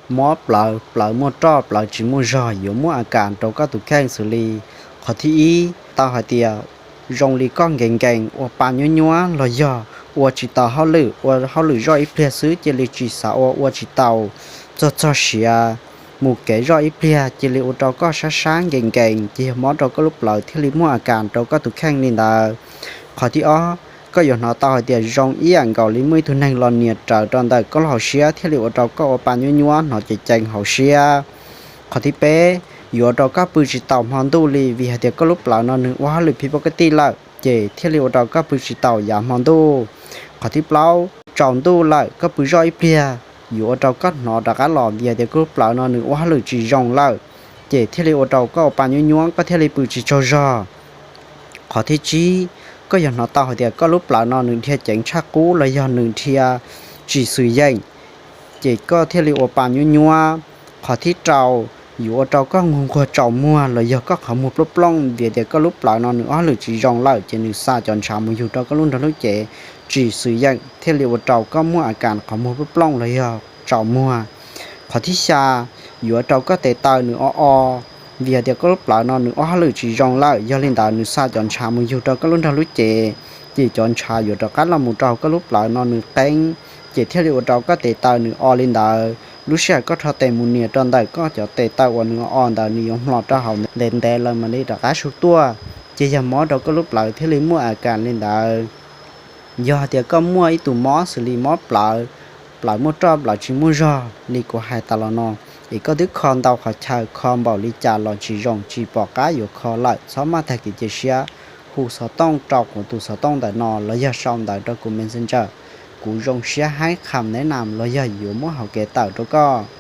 mob plawv, plawv muaj roj, plawv tsis muaj zog, yuav muaj a kas rau koj tus kheej xws li: qhov thib ib, tau hais tias zoo li koj nkees nkees ua pa nyuab nyuab los yog ua tsis tau hauj lwm, ua hauj lwm zoj ib pliag xwb cia li tsis xav ua, ua tsis tau, txog txog siav mus kev zoj ib pliag cia li ua rau koj sab sab nkees nkees, ces yog mob rau koj lub plawv thiaj li muaj a kas rau koj tus kheej li ntawd. Qhov thib ob, koj yuav hnov tau hais tias zoo ib yam nkaus li muaj ib tug neeg los nias rawv rau ntawm koj lub hauv siab thiaj li ua rau koj ua pa nyuab nyuab hnov ceev ceev hauv siab. Qhov thib peb, yuav ua rau koj pw tsis taus hmo ntuj li vim hais tias koj lub plawv no nws ua hauj lwm phim pov ka tij lawm ces thiaj li ua rau koj pw tsis taus yav hmo ntuj. Qhov thib plaub, tsaus ntuj lawm koj pw zoj ib pliag yuav ua rau koj hnov rov qab los vim hais tias koj lub plawv no nws ua hauj lwm tsis zoo lawm, ces thiaj li ua rau koj ua pa nyuab nyuab koj thiaj li pw tsis tsaug zog. Qhov thib tsib, koj yuav hnov tau hais tias koj lub plawv no nws dhia ceev tshaj qub los yog nws dhia tsis xws yeem, ces koj thiaj li ua pa nyuab nyuab. Qhov thib rau, yuav ua rau koj nquag nquag tsaus muag los yog koj qhov muag plooj plooj vim tias koj lub plawv no nws ua hauj lwm tsis zoo lawm ces nws xa cov ntshav mus yug rau koj lub nrog lub cev tsis xws yeem thiaj li ua rau koj muaj a kas qhov muag plooj plooj los yog tsaus muag. Qhov thib xya, yuav ua rau koj tes taw nws o o vim hais tias koj lub plawv no nws ua hauj lwm tsis zoo lawm, yog li ntawd nws xa cov ntshav mus yug rau koj lub nrog lub cev, ces cov ntshav yuav rov qab los mus rau koj lub plawv no nws qeeb, ces thiaj li ua rau koj tes taw nws o li ntawd. Lub sij hawm koj rho tes mus nias rau ntawm koj cov tes taw uas nws o o ntawd nws yuav hlo rau hauv ntev ntev lawm mam li rov qab su tuaj, ces yog mob rau koj lub plawv thiaj li muaj a kas li ntawd. Yog hais tias koj muaj ib tug mob xws li mob plawv, plawv muaj roj plawv tsis muaj zog li kuv hais tas los no, es koj twb kho ntau qhov chaw kho npaum li cas los tsis zoo tsis pom qab yuav kho lawm txhob maj tag kev cia siab, hu xov tooj rau kuv tus xov tooj ntawm no los yog sau ntawv rau kuv Messenger, kuv zoo siab haib kham nev nam los yog yuav muab hauv kev tawm rau koj.